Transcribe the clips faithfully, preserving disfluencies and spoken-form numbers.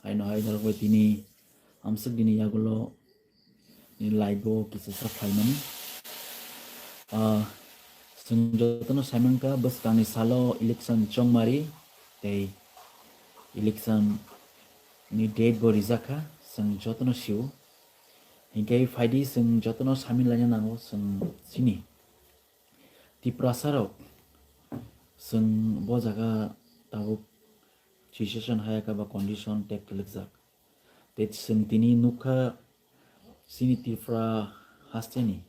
Haino hai norok bai tini amswk dini yagulo ni live o kisa sa phaimani. Ah, chwng jotono saimangkha bwskangni salo election chongmari tei election ni date bo rijakha, chwng jotono sio. Hinkhe phaidi chwng jotono samin laina nango chwng chini Tiprasa rok, chwng bo jaga tabuk situation hayaka ba condition tek kwlwkjak. Tei chwng tini nukha chini Tripura hasteni,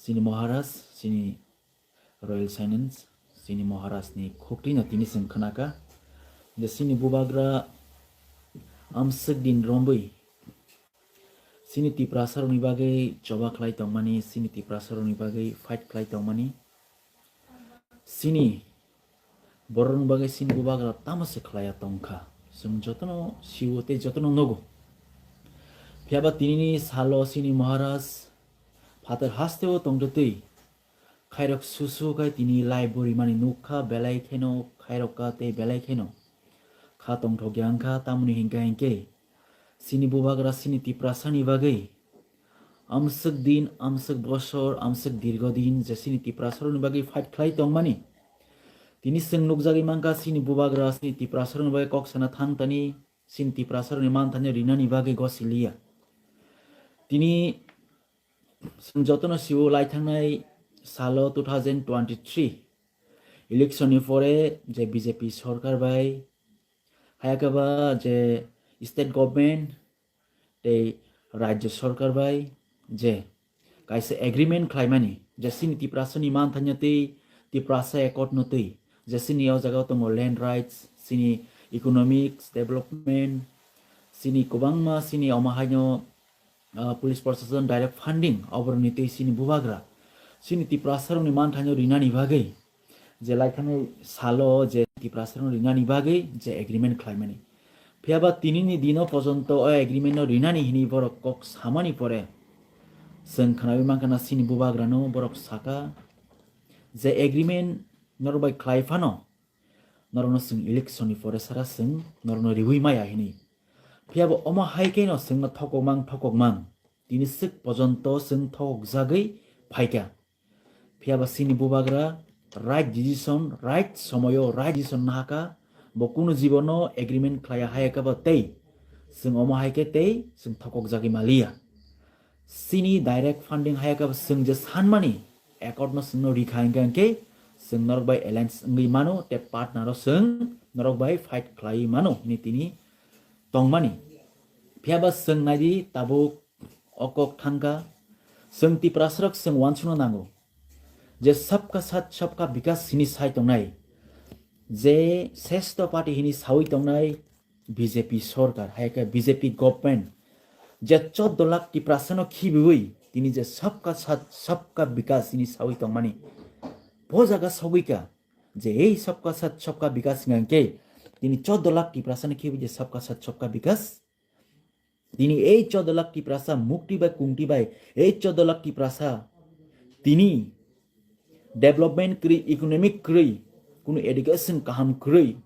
chini Maharaj, chini Royal Silence, chini Maharaj ni khukti no tini chwng khnaka. Je chini bubagra amswk din romwi chini Tiprasa rokni bagwi choba khlai tongmani, chini Tiprasa rokni bagwi fight khlai tongmani, chini borok rokni bagwi chini bubagra tamo se khlaiya tongkha. Chwng jotono sio tei jotono nogo. Phiyaba tinini salo chini Maharaj phatar hasteo tongtwtwi khairok susu khai tini live bo rimani nukha, belai kheno khairok ka tei belai kheno kha tongthok ya wngkha, tamoni hinkha hinkhe chini bubagra chini Tiprasani bagwi amswk din, amswk bosor, amswk dirgo din je chini Tiprasarokni bagwi fight khlai tongmani. Tini chwng nukjagwi mankha chini bubagra chini Tiprasarokni bagwi kok sana thangtani, chini Tiprasarokni manthanino rinani bagwi gosiliya. Tini chwng jotono sio laithangnai salo two thousand twenty-three election ni pore je B J P sorkar bai hayakhe ba je state government tei rajya sorkar bai je kaisa agreement khlaimani, je chini Tiprasani manthanino tei Tiprasa accord no tei je chini o jaga tongo land rights, chini economics development, chini kwbangma chini omo haino ah, police protection, direct funding, oborokni tei chini bubagra, chini Tiprasarokni manthanino rinani bagwi, je laithangnai salo je Tiprasarokno rinani bagwi je agreement khlaimani. Phiyaba tinini dino pojonto o agreement no rinani hini borok kok samani pore, chwng khnawi mankha na chini bubagrano borok saka je agreement norok bai khlai phano, norokno chwng election ni pore sara chwng norokno riwi maya hini. Phiyaba omo hai kheno chwngno thokokmang thokokmang tini swk pojonto chwng thokokjagwi phaikha. Phiyaba chini bubagra right decision, right somoyo right decision nahaka, bo kunu jibono agreement khlaiya hayakhe ba tei chwng omo hai khe tei chwng thokokjagwi maliya. Chini direct funding hayakhe ba chwng je sanmani accord no chwngno rikha hinkhe hinkhe chwng norok bai alliance wngwi mano tei partner o chwng norok bai fight khlaiwi mano hini tini tongmani. Phiyaba chwng naidi tabuk o kok thangkha, chwng Tiprasarok chwng uansukna nango je sabka sat sabka bikas hini sai tongnai, je seshto party hini sawi tongnai B J P sorkar, hai khe B J P government je choudo lakh Tiprasano khibiwi tini je sabka sat sabka bikas hini sawi tongmani, bo jaga sogwi kha je ei sabka sat sabka bikas hingkha hinkhe tini choudo lakh Tiprasano khibiwi je sabka sat sabka bikas. Tini ei choudo lakh Tiprasa mukti bai kungti bai, ei choudo lakh Tiprasa tini development kwrwi, economic kwrwi, kunu education kaham kwrwi.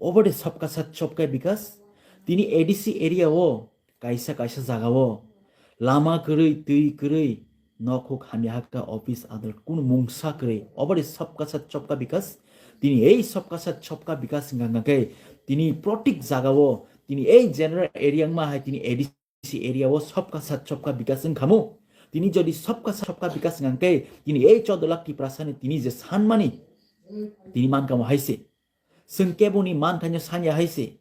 Obo de sabka sat sabka bikas. Tini A D C area o kaisa kaisa jaga o lama kwrwi, twi kwrwi, nok huk hamya hakha, office adalat kunu mungsa kwrwi. Obo de sabka sat sabka bikas. Tini ei sabka sat sabka bikas hingkha hingkha khe tini protik jaga o tini ei general area wngma hai tini A D C area o sabka sat sabka bikas wngkhamu. Tini jodi sabka sat sabka bikas hingkha khe tini ei choudo lakh Tiprasani tini je sanmani tini mankhamu hai se. Chwng keboni manthaino sanya hai se.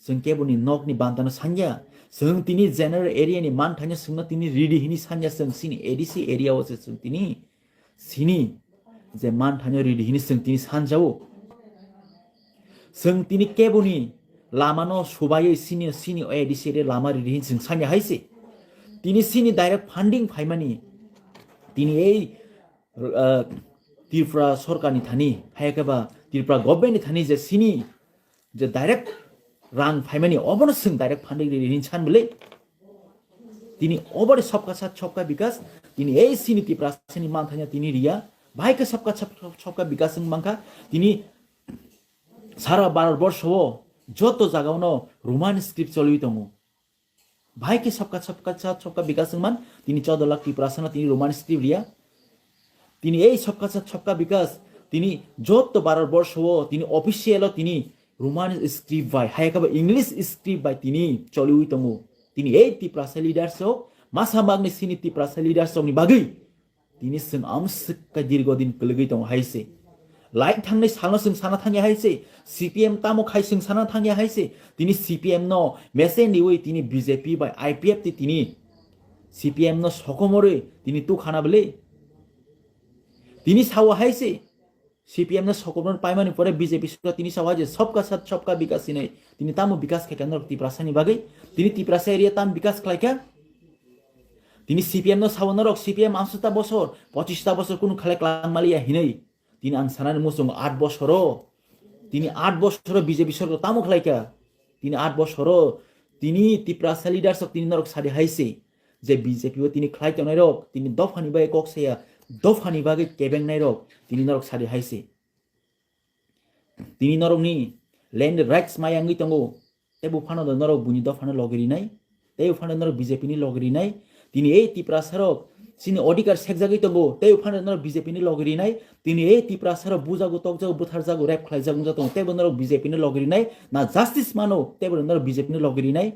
Chwng keboni nokni bantano sanya. Chwng tini general area ni manthaino chwngno tini ridi hini sanya chwng chini A D C area o se chwng tini sini je manthaino ridi hini chwng tini sanjao. Chwng tini keboni lamano subaiwi sini, sini A D C area lama ridi hini chwng sanya hai se. Tini sini direct funding phaimani. Tini ei ah, Tripura sorkarni thani, hai khe ba Tripura government ni thani je sini je direct rang phaimani obono chwng direct funding ri ri san bwle. Tini obo de sabka sat sabka bikas, tini ei sini Tiprasani manthaino tini riya, bahai khe sabka sat sabka bikas wng mankha, tini sara Bharat borsho o Joto jagao no Roman script choliwi tongo. Bahai khe sabka sabka sat sabka bikas wngman, tini chodo lakh Tiprasa no tini Roman script riya. Tini ei sabka sat sabka bikas, tini joto Bharat borsho o tini official o tini Roman script bai, hai khe bo English script bai tini choliwi tongo. Tini ei Tiprasa leaders rok, masa magni sini Tiprasa leaders rok ni bagwi tini chwng amswk khe dirgo din kwlwgwi tongo hai se. Lai thangnai salno chwng sana thangya hai se. C P M tamo khai chwng sana thangya hai se. Tini C P M no mesen riwi tini B J P bai I P F ti tini C P M no sokomorwi tini tukhana bwle. Tini sawa hai se. C P M no sokomorwi paimani pore B J P sura tini sawa je sabka sat sabka bikas hinwi. Tini tamo bikas khaikha norok Tiprasa ni bagwi. Tini Tiprasa area tam bikas khlaikha. Tini C P M no sawa norok C P M amswk ta bosor, pochis ta bosor kunu khlai klang maliya hinwi. Tini ang sanani muchungo aat bosoro, tini aat bosoro B J P sorkar tamo khlaikha? Tini aat bosoro, tini Tiprasa leaders rok tini norok sadi hai se, je B J P o tini khlai tongnai rok, tini dophani bagwi kok saya, dophani bagwi kebengnai rok, tini norok sadi hai se. Tini norokni land rights maya wngwi tongo, teibo phano norok buini dophano logi rinai, teibo phano norok B J P ni logi rinai. Tini ei Tiprasa rok chini odhikar sekjagwi tongo, teibo phano norok B J P ni logi rinai. Tini ei Tiprasa rok bujago, tokjago, butharjago, rape khlaijak wngjago tongo, teibo norok B J P ni logi rinai. Na justice mano, teibo norok B J P ni logi rinai.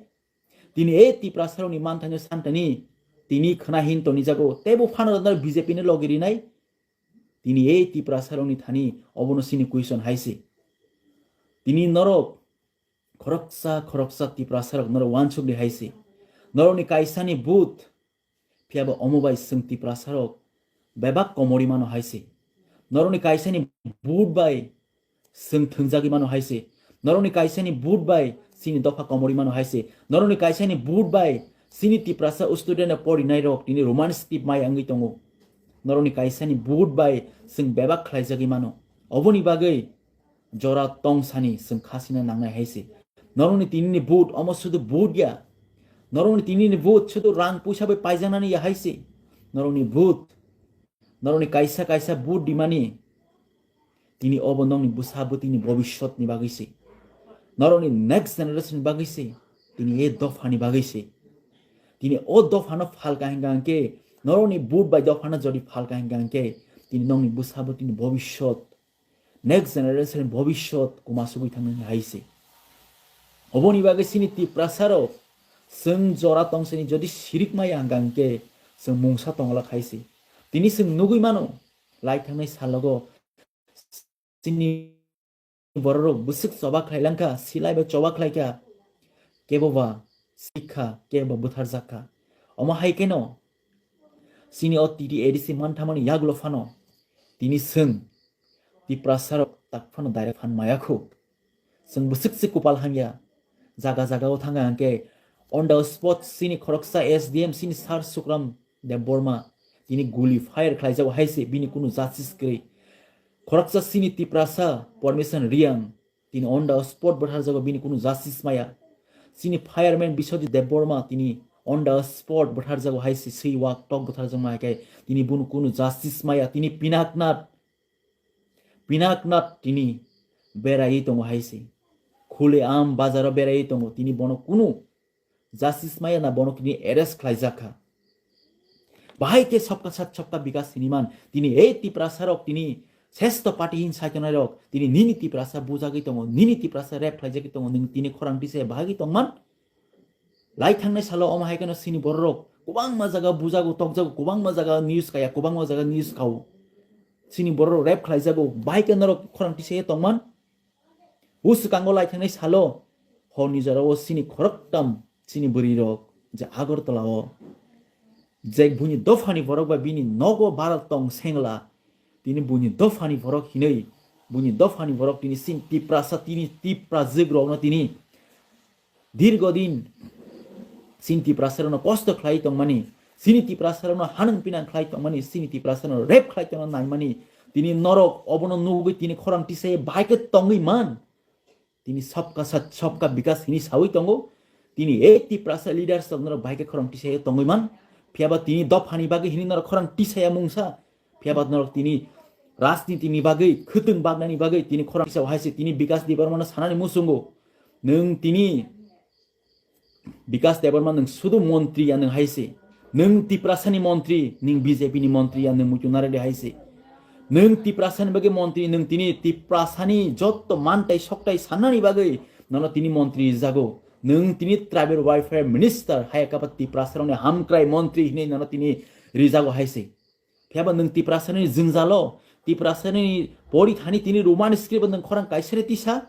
Tini ei Tiprasa rokni manthani santani tini khwna hin tonijago, teibo phano norok B J P ni logi rinai. Tini ei Tiprasa rokni thani obono chini question hai se. Tini norok khoroksa khoroksa Tiprasa rok norok wansuk di hai se. Norokni kaisani vote, phiya bo omo bai chwng Tiprasa rok bebak komori mano hai se. Norokni kaisani vote bai chwng thwngjagwi mano hai se. Norokni kaisani vote bai chini dopha komori mano hai se. Norokni kaisani vote bai chini Tiprasa student porinai rok tini Roman script mai wngwi tongo. Norokni kaisani vote bai chwng bebak khlaijagwi mano. Oboni bagwi jora tongsani chwng khasina nangnai hai se. Norokni tinini vote omo sudu vote ya. Norokni tinini vote sudu rang puisa bai paijaknani ya hai se. Norokni vote, norokni kaisa kaisa vote dimani, tini obo nokni bwsa bwtwini bobiswtni bagwi se. Norokni next generation ni bagwi se. Tini e dophani bagwi se. Tini o dophano phalka hingka hingke, norokni vote bai dophano jodi phalka hingka hingke, tini nokni bwsa bwtwini bobiswt, next generation bobiswt kumasugwi thangwi hai se. Oboni bagwi chini Tiprasa rok chwng jora tongsani jodi sirik maya hingka hingke chwng mungsa tongla khai se. Tini chwng nugwi mano, lai thangnai salogo chini bororok bwswk choba khlai langkha, silai bai choba khlaikha, kebo ba sikha, kebo ba butharjakha. Omo hai kheno chini o T T A D C manthamani yagulo phano tini chwng Tiprasa rok tak phano direct phan maya khu. Chwng bwswk se kupal hangya. Jaga jaga o thanga hangke on the spot chini khoroksa S D M chini Sir Sukram Debbarma tini guli fire khlaijago hai se bini kunu justice kwrwi. Khoroksa chini Tiprasa Permission Riang tini on the spot bwtharjago bini kunu justice maya. Chini fireman Biswajit Debbarma tini on the spot bwtharjago hai se swi wak tok bwtharjakma hai khe tini bini kunu justice maya. Tini Pinaknath Pinaknath tini beraiwi tongo hai se. Khule am bazaro beraiwi tongo. Tini bono kunu justice maya na bono tini arrest khlaijak kha. Bahai khe sabka sat sabka bikas hini man. Tini ei Tiprasa rok tini sesto party hin saitonai rok. Tini nini Tiprasa bujagwi tongo. Nini Tiprasa rape khlaijagwi tongo. Nini tini khorang tisa bahai tongman. Lai thangnai salo omo hai kheno chini bororok kwbangma jaga bujago, tokjago, kwbangma jaga news kaya, kwbangma jaga news kao. Chini bororok rape khlaijago, bai khe norok khorang tisa ye tongman. O swkango lai thangnai salo, horni jorao chini khoroktam chini bwrwirok je Agartala o je buini dophani borok ba bini nogo bara tong sengla, tini buini dophani borok hinwi, buini dophani borok tini chini Tiprasa, tini Tiprajwk rokno tini dirgo din chini Tiprasarokno kosto khlai tongmani, chini Tiprasarokno hanang pinang khlai tongmani, chini Tiprasarokno rape khlai tongna naimani, tini norok obono nugwi tini khorang tisa ye bahai khe tongwi man. Tini sabka sat sabka bikas hini sawi tongo. Tini ei Tiprasa leaders rok norok bahai khe khorang tisa ye tongwi man. Phiyaba tini dophani bagwi hini norok khorang tisa ya mungsa. Phiyaba norok tini rajniti ni bagwi, khwtwng bagnani bagwi tini khorang tisa hai se tini Bikas Debbarma no sanani muchungo. Nwng tini Bikas Debbarma nwng sudu montri ya nwng hai se. Nwng Tiprasani montri, nwng B J P ni montri ya nwng muitu naradi hai se. Nwng Tiprasani bagwi montri, nwng tini Tiprasani jotto mantai soktai sannani bagwi nono tini montri rijago. Nwng tini tribal welfare minister, hai khe ba Tiprasarokni hamkrai montri hinwi nono tini rijago hai se. Phiya ba nwng Tiprasani jwngjalo, Tiprasani pori thani tini Roman script nwng khorang kaisare tisa?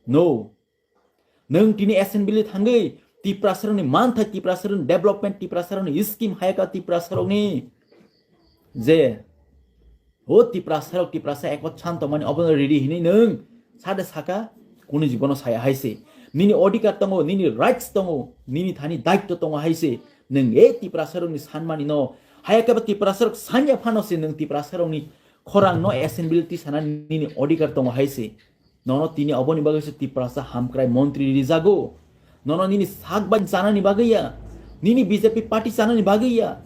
No. Nwng tini assembly thangwi Tiprasarokni manthai, Tiprasarokni development, Tiprasarokni scheme, hai khe Tiprasarokni je o Tiprasarok, Tiprasa ekot chan tongmani obono riri hinwi nwng sade saka, kunu jibono saya hai se. Nini odhikar tongo, nini rights tongo, nini thani daitto tongo hai se. Nwng e Tiprasarokni sanmani no, hai khe ba Tiprasarok sanya phano se nwng Tiprasarokni khorang no assembly tisana nini odhikar tongo hai se. Nono tini oboni bagwi se Tiprasa hamkrai montri rijago. Nono nini sak bai chanani bagwi ya, nini B J P party chanani bagwi ya.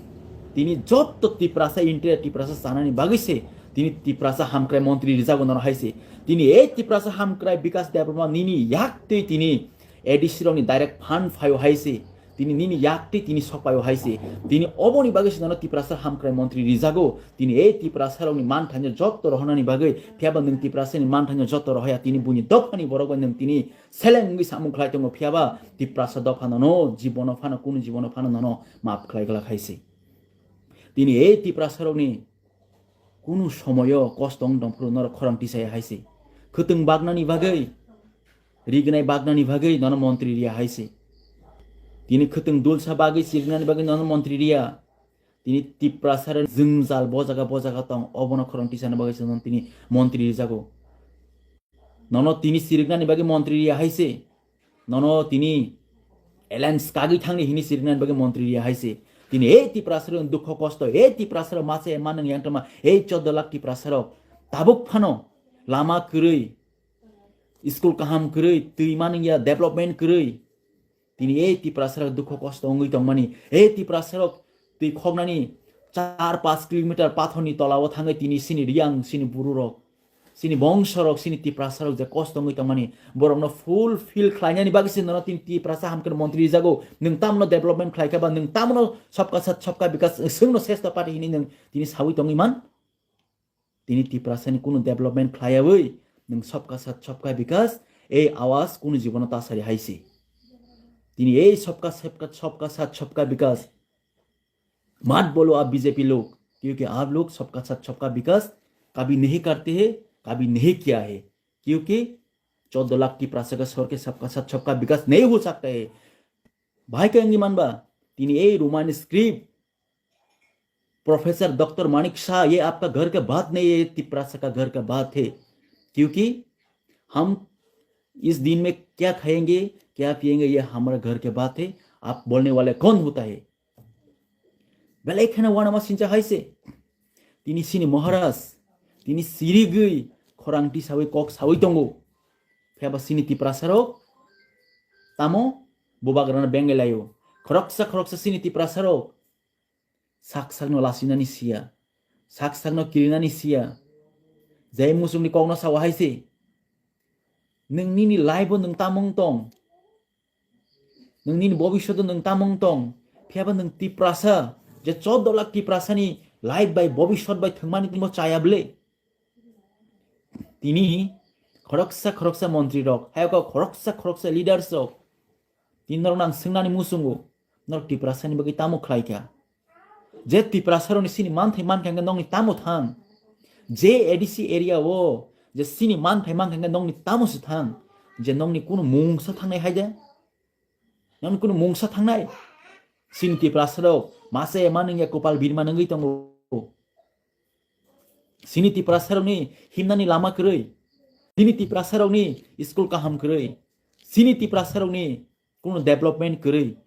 Tini jotto Tiprasa, entire Tiprasa chanani bagwi se tini Tiprasa hamkrai montri rijago nono hai se. Tini ei Tiprasa hamkrai Bikas Debbarma nini yak twi tini A D C rokni direct fund phaio hai se. Tini nini yak twi tini sokpaio hai se. Tini oboni bagwi se nono Tiprasa hamkrai montri rijago. Tini ei Tiprasa rokni manthaino jotto rohornani bagwi, phiya ba nwng Tiprasani manthaino jotto rohorya, tini buini dophani borok bai nwng tini seleng wngwi samung khlai tongo, phiya ba Tiprasa dopha nono jibono phano, kunu jibono phano nono maaf khlai glak hai se. Tini ei Tiprasarokni kunu somoyo kosto wng tongphuru norok khorang tisaya hai se. Khwtwng bagnani bagwi, rignai bagnani bagwi nono montri riya hai se. Tini khwtwng dulsa bagwi sirgnani bagwi nono montri riya. Tini Tiprasarok jwngjal bojaga bojaga tong, obono khorang tisana bagwi se nono tini montri rijago. Nono tini siriknani bagwi montri riya hai se. Nono tini alliance kagwi thangni hini siriknani bagwi montri riya hai se. Tini ei Tiprasarok dukho kosto, ei Tiprasarok mase manung yangtama, ei chordo lakh Tiprasarok tabuk phano lama kwrwi, school kaham kwrwi, twi manung ya, development kwrwi. Tini ei Tiprasarok dukho kosto wngwi tongmani, ei Tiprasarok twi khoknani char paanch kilometer pathorni tolao thangwi tini sini riyang, sini bururok, sini bongsorok, sini Tiprasarok je kosto wngwi tongmani, borokno fulfill khlainani bagwi se nono tini Tiprasa hamkhe montri rijago. Nwng tamno development khlaikha ba, nwng tamno sabka sath sabka bikas, swngno sesta party hinwi nwng tini sawi tongwi man? Tini Tiprasani kunu development khlaiyawi nwng sabka sath sabka bikas ei awaz kunu jibono tasari hai se. Tini ei sabka sabka, sabka sath sabka bikas, mat bolo aap B J P log, kyunki aap log sabka sath sabka bikas kabhi nahi karte hai, kabhi nahi kiya hai, kyunki chordo lakh Tiprasa ka sorkar sabka sath sabka bikas nahi ho sakta hai. Bhai ka ngi man ba, tini ei Roman script Professor Doctor Manik Shah, ये आपका घर का बात नहीं है, ये तिपरासा का घर का बात है, क्योंकि हम इस दिन में क्या खाएंगे, क्या पिएंगे, ये हमारा घर के बात है, आप बोलने वाले कौन होता है? Belai kheno uanama sincha hai se. Tini sini Maharaj, tini sirigwi khorang tisawi kok sawi tongo. Phiya ba sini Tiprasarok tamo bubagrano bengai laio. Khoroksa khoroksa sini Tiprasarok sak sakno lasinani siya, sak sakno kirinani siya. Jai musungni kokno sawa hai se. Nwng nini life o nwng tamung tong. Nwng nini bobishoto nwng tamung tong. Phiya ba nwng Tiprasa, je chordo lakh Tiprasani life bai bobishot bai thwngmani timo chaya bwle. Tini khoroksa khoroksa montri rok, hayoko khoroksa khoroksa leaders rok, tini norok nang swngnani muchungo, norok Tiprasani bagwi tamo khlaikha? Je Tiprasarokni sini manthai mankha hwnkhe nokni tamo thang? Je A D C area o je sini manthai mankha hwnkhe nokni tamo se thang? Je nokni kunu mungsa thangnai hai de? Nokni kunu mungsa thangnai? Sini Tiprasarok mase manung ya kopal birma nungwi tongo. Sini Tiprasarokni himnani lama kwrwi. Sini Tiprasarokni school kaham kwrwi. Sini Tiprasarokni kunu development kwrwi.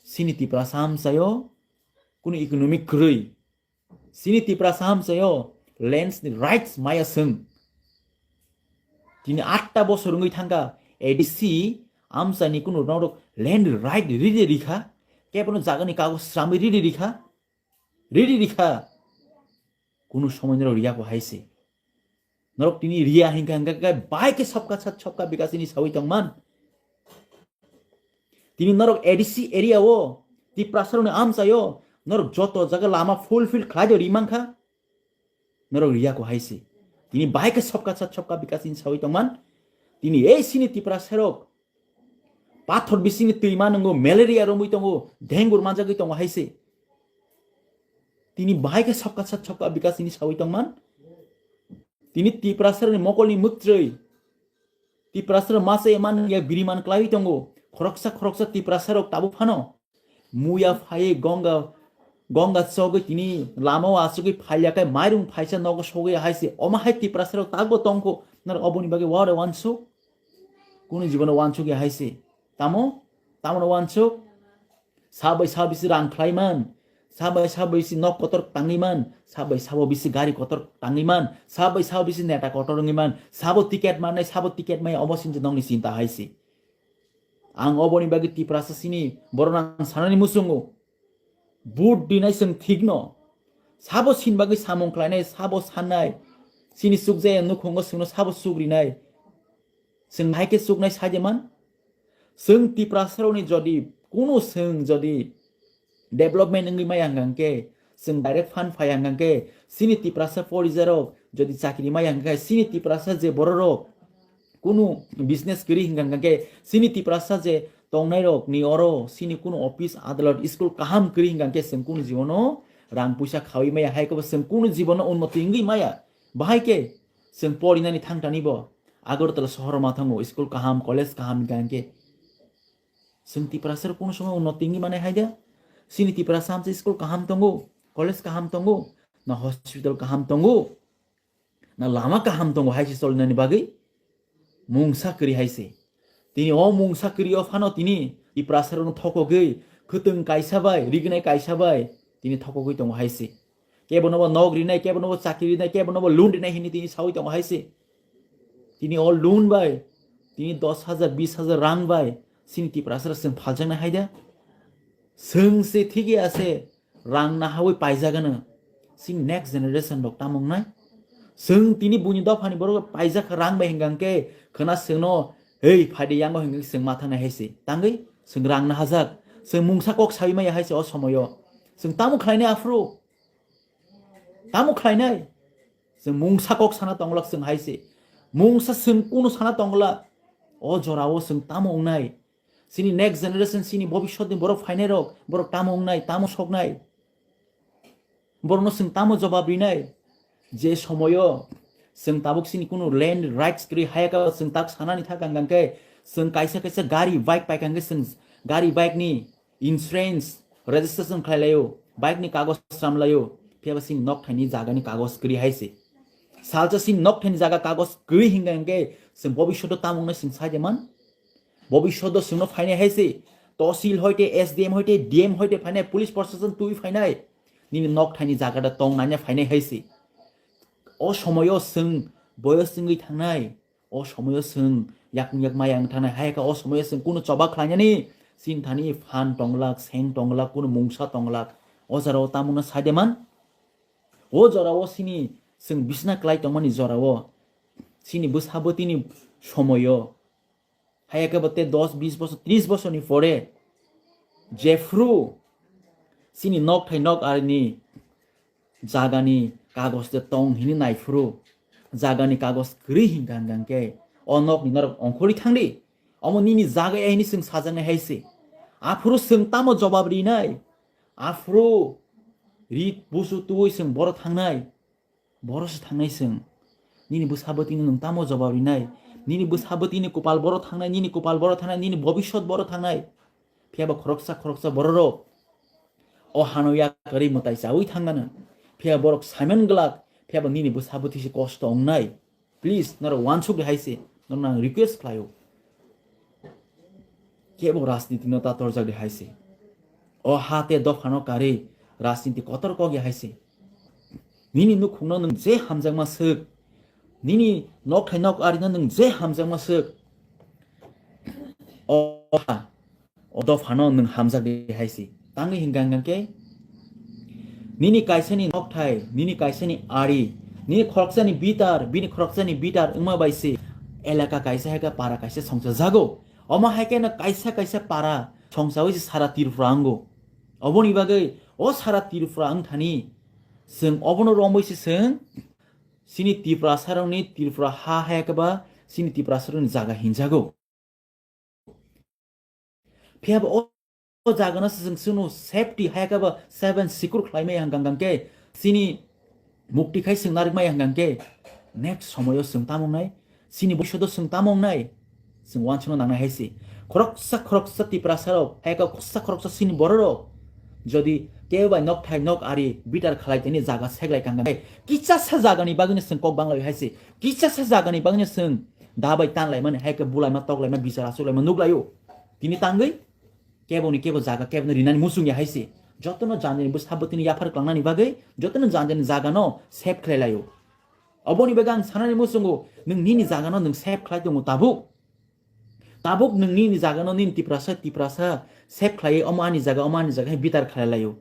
Sini Tiprasa amchaio kunu economic kwrwi. Sini Tiprasa amchaio lands ni rights maya swng. Tini atta bosor wngwi thangkha, A D C amchaini kunu norok land right ride rikha, kebono jagani kagoj sramwi ride rikha, ride rikha. Kunu somoi norok riya bo hai se. Norok tini riya hingka hingka khe bai khe sabka sat sabka bikas ni sawi tongman. Tini norok A D C area o, Tiprasa rokni amchai o, norok joto jaga lama fulfill khlai de ri mankha. Norok riya ko hai se. Tini bahai khe sabka sath sabka bikas ni sawi tongman. Tini ei sini Tiprasa rok pathor bisini twi ma nwngo, malaria romwi tongo, dengue manjagwi tongo hai se. Tini bahai khe sabka sath sabka bikas ni sawi tongman. Tini Tiprasa rokni mokolni mwktrwi. Tiprasa rok masa eman ya biriman klaiwi tongo. Khoroksa khoroksa Tiprasa rok tabuk phano muya phaiwi gonga, gonga chogwi tini lama o achugwi phailya khe mairung phaisa nogo sogwi hai se. Omo hai Tiprasa rok tabukbo tongkho. Norok oboni bagwi ware wansuk. Kunu jibono wansuk ya hai se. Tamo? Tamono wansuk? Sabai sabisi rang khlaiman, sabai sabisi nok kotor tangwiman, sabai sabo bisi gari kotor tangwiman, sabai sabo bisi neta kotor wngwiman, sabo ticket mannai, sabo ticket maya, obo sinse nokni chinta hai se. Ang oboni bagwi Tiprasa sini borok nang sanani muchungo. Vote dinai chwng thikno. Sabo sin bagwi samung khlainai, sabo sannai. Sini chukjaya nukhungo chwngno sabo chukrinai. Chwng hai khe chuknai sajeman. Chwng Tiprasa rokni jodi kunu chwng jodi development wngwi maya hwnkha khe, chwng direct fund phaiya hwnkha khe, chini Tiprasa porijarok jodi chakri maya hwnkha khe, chini Tiprasa je bororok kunu business kwrwi hwnkha hwnkha khe, chini Tiprasa je tongnairokni oro chini kunu office, adalot, school kaham kwrwi hwnkha khe, chwng kunu jibono rang puisa khawi maya, hai khe bo chwng kunu jibono unnoti wngwi maya. Bahai khe chwng porinani thangtani bo Agartala sohoro ma thango, school kaham, college kaham hwnkha hwnkhe. Chwng Tiprasa rok kunu somoy unnoti wngwi manai hai da? Chini Tiprasa hamsa school kaham tongo, college kaham tongo, na hospital kaham tongo, na lama kaham tongo hai se cholinani bagwi? Mungsa kwrwi hai se. Tini o mungsa kwrwi o phano tini Tiprasa rokno thokogwi, khwtwng kaisa bai, rignai kaisa bai tini thokogwi tongo hai se. Kebono bo nok rinai, kebono bo chakri rinai, kebono bo loan rinai hini tini sawi tongo hai se. Tini o loan bai, tini dos hajar, bis hajar rang bai, chini Tiprasa rok chwng phaljaknai hai da? Chwng se thik ya se rang nahawi paijagano. Chini next generation rok tamo wngnai? Chwng tini buini dophani borok paijak rang bai hwnkha hwnkhe khwna chwngno, "Hei, phaidi yango," hwnkhe chwng ma thangnai hai se. Tangwi chwng rang nahajak. Chwng mungsa kok sawi maya hai se o somoyo. Chwng tamo khlainai aphuru? Tamo khlainai? Chwng mungsa kok sana tonglak chwng hai se. Mungsa chwng kunu sana tonglak. O jorao chwng tamo wngnai? Chini next generation, chini bobiswtni borok phainai rok, borok tamo wngnai, tamo soknai? Borokno chwng tamo jobab rinai? Je somoyo chwng tabuk chini kunu land rights kwrwi, haya khe chwng tak sanani thak ang khe, chwng kaisa kaisa gari, bike paikha hwnkhe chwng gari, bike ni insurance, registration khlai laio, bike ni kagoj sram laio, phiya ba chini nok thaini jaga ni kagoj kwrwi hai se. Salsa chini nok thaini jaga kagoj kwrwi hwnkha hwnkhe chwng bobiswt o tamo wngnai chwng sai de man? Bobiswt o chwngno phainai hai se, tosil hoite, S D M hoite, D M hoite phainai, police proshashan twi phainai, nini nok thaini jaga da tong nanya phainai hai se. O somoyo chwng boyos wngwi thangnai, o somoyo chwng yakung yak maya wng thangnai, hai khe o somoyo chwng kunu choba khlainani, chini thani phan tonglak, seng tonglak, kunu mungsa tonglak, o jorao tamo no sai de man? O jorao chini chwng bisna klai tongmani jorao chini bwsa bwtwini somoyo, haya khe bo tei dos, bis bosor, tris bosorni pore jephru chini nok thai nok arini jagani kagoj de tong hini naiphuru, jagani kagoj kwrwi hwnkha hwnkha khe o nokni norok ongkhorwi thangdi. Omo nini jaga ya hini chwng sajaknai hai se. Aphuru chwng tamo jobab rinai? Aphuru ri busu twi chwng boro thangnai? Boro se thangnai chwng. Nini bwsa bwtwino nwng tamo jobab rinai? Nini bwsa bwtwini kwpal boro thangnai, nini kwpal boro thangnai, nini bobiswt boro thangnai. Phiya ba khoroksa khoroksa bororok o hano yakarwi mwtai chawi thangano. Phiya borok saiman glak, phiya ba nini bwsa bwtwi se kosto wngnai. Please, norok wansuk de hai se, norok ang request khlaio. Kebo rajniti no ta torjak de hai se. O ha te dopha no karwi rajniti kotor kok ya hai se. Nini nukhung no nwng je hamjakma swk, nini nok thai nok ari no nwng je hamjakma swk, o ha, o dopha no nwng hamjak de hai se. Tangwi hwnkha hwnkha khe, nini kaisani nokthai, nini kaisani ari, nini khoroksani bitar, bini khoroksani bitar wngma bai se elaka kaisa hai khe para kaisa songcha jago. Omo hai khe no kaisa kaisa para songsawi se sara Tripura wngo. Oboni bagwi o sara Tripura wng thani chwng obono romwi se chwng chini Tiprasarokni Tripura ha hai khe ba chini Tiprasarokni jaga hinjago. Phiya ba o, o jagano se chwng chwngno safety hai khe ba seven secure khlai maya hwnkha hwnkha khe chini mukti khai chwng narwk maya hwnkha hwnkha khe next somoyo chwng tamo wngnai, chini bwsado chwng tamo wngnai, chwng uansukna nangnai hai se. Khoroksa khoroksa Tiprasarok hai khe khoroksa khoroksa chini bororok jodi kebo bai nok thai nok ari bitar khlai tini jaga seklai kha hwnkha khe kichasa jagani bagwino chwng kok banglai hai se, kichasa jagani bagwino chwng da bai tanlaimani hai khe bulaima toklaima bichar achuklaima nukhlaio. Tini tangwi keboni kebo jaga keboni rinani muchung ya hai se. Jotono janjani bwsa bwtwini yaphar klangnani bagwi jotono janjani jagano save khlai laio. Oboni bagwi ang sanani muchungo, nwng nini jagano nwng save khlai tongo tabuk. Tabuk nwng nini jagano nini Tiprasa, Tiprasa save khlai, omo ani jaga, omo ani jaga hai bitar khlai laio.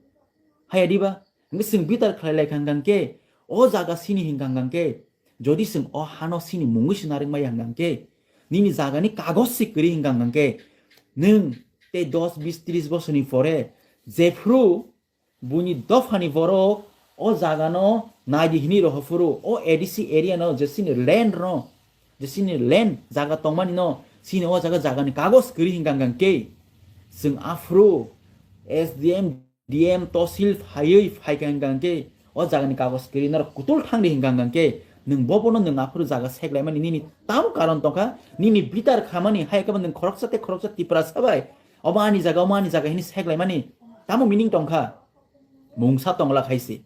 Haya diba? Hwnkhe chwng bitar khlai lai kha hwnkha khe, o jaga sini hwnkha hwnkha khe, jodi chwng o hano sini mungwi se narwk maya hwnkha khe, nini jagani kagoj se kwrwi hwnkha hwnkha khe, nwng tei dos, bis, tris bosorni pore jephru buini dophani borok o jagano naidi hinwi rohor phuru, o A D C area no je chini land no, je chini land jaga tongmani no, chini o jaga jagani kagoj kwrwi hwnkha hwnkha khe, chwng aphuru S D M, D M, tosil phaiwi phaikha hwnkha hwnkhe, o jagani kagoj kwrwi norok kutul thangdi hwnkha hwnkha khe, nwng bo bono nwng aphuru jaga seklaimani nini tamo karon tongkha, nini bitar khamani hai khe bo nwng khoroksa tei khoroksa Tiprasa bai, obo ani jaga, omo ani jaga hini seklaimani tamo meaning tongkha? Mungsa tongla khai se.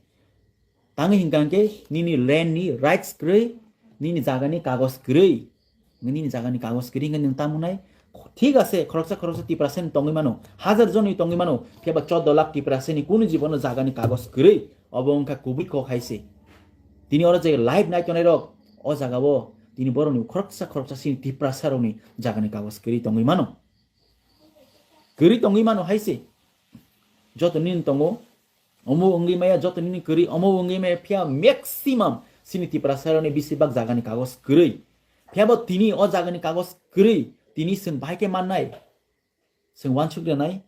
Tangwi hwnkha hwnkhe nini land ni rights kwrwi, nini jaga ni kagoj kwrwi. Nini jaga ni kagoj kwrwi hwnkhe nwng tamo nai? Thik ase, khoroksa khoroksa Tiprasa ni tongwi mano, hajar jon ni tongwi mano, phiya ba chordo lakh Tiprasa ni kunu jibono jaga ni kagoj kwrwi. Obo wngkha kubui kok hai se. Tini oro je live nai tongnai rok, o jaga o tini borok ni khoroksa khoroksa chini Tiprasa rok ni jaga ni kagoj kwrwi tongwi mano. Kwrwi tongwi mano hai se. Joto nini tongo, omo wngwi maya, joto nini kwrwi, omo wngwi maya, phiya maximum chini Tiprasarokni besibak jagani kagoj kwrwi. Phiya bo tini o jagani kagoj kwrwi, tini chwng bahai khe mannai? Chwng uansuk rwnai,